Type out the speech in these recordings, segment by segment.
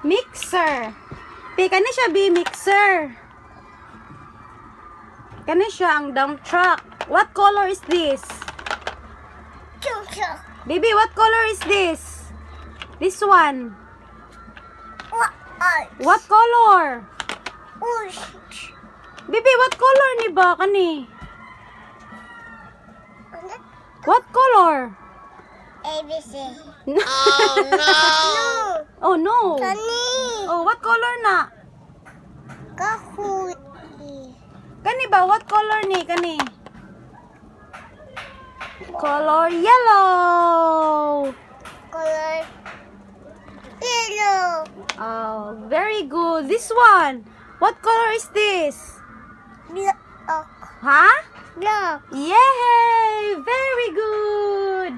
Mixer. Pi, kani siya, bi, mixer. Kani siya ang dump truck. What color is this? Baby, what color is this? This one. What color? Baby, what color ni ba kani? What color? ABC. Oh no. Oh no. Kani. Oh, what color na? Kahoy. Kani ba what color ni kani? Color yellow. Color yellow. Oh, very good. This one. What color is this? Black. Huh? Black. Yay! Very good.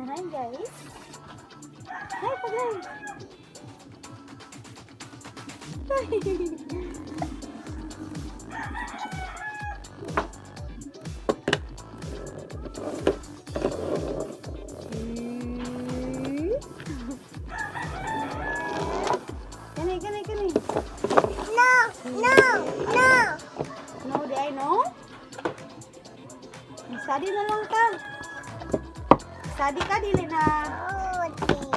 Hi, guys. Hi, pagay. Kani, kani, kani. No. No, di I know. Study na lang ka. Study ka, dili na. Oh, dear.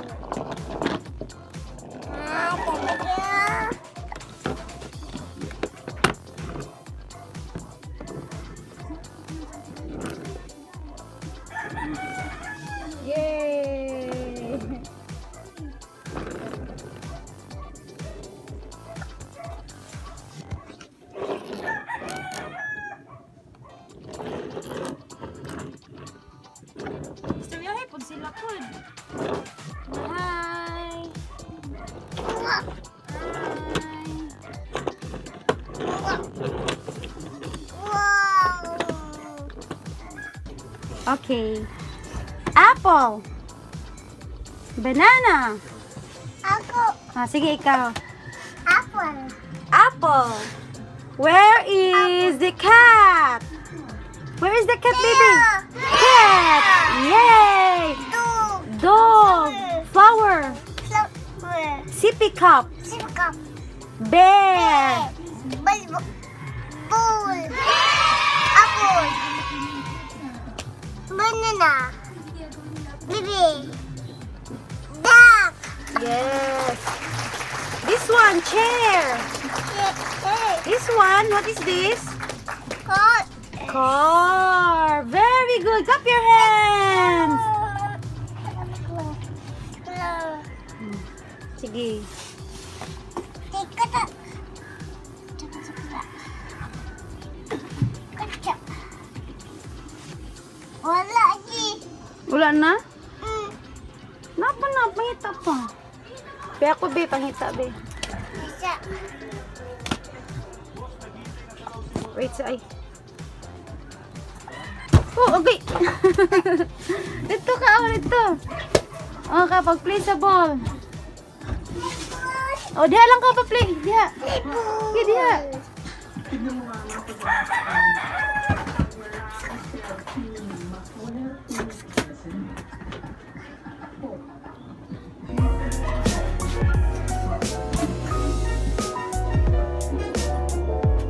Ah, talaga. Yay! Istoryahe pud sila pud. Hi! Hi! Wow. Okay. Apple. Banana. Ako, Ah, sige, ikaw. apple. Apple. Where is the cat? Where is the cat, baby? Cat. Yay! Dog. Dog. Flower. Flower. Sippy cup. Sipkap. Bear. Bal. Ball. Apple. Banana. Baby. Duck. Yes. This one, chair. This one, what is this? Car. Car. Very good. Clap your hands. Sige. Tikata. Kacha. Wala lagi. Wala na? Mm. Napa na, pangita pa. Be ako, be, pangita, be. Isa. Wait, sa ay. Oh, okay. Dito ka, oh, dito. Oh, ka, pag-play sa ball. Oh, diha lang ka pa-play. Diha. Okay, diha.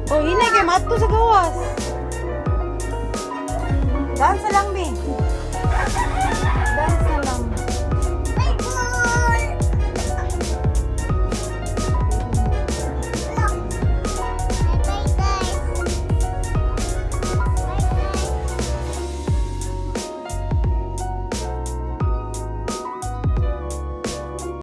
Oh, hinay kay maadto sa gawas. Dance lang, be.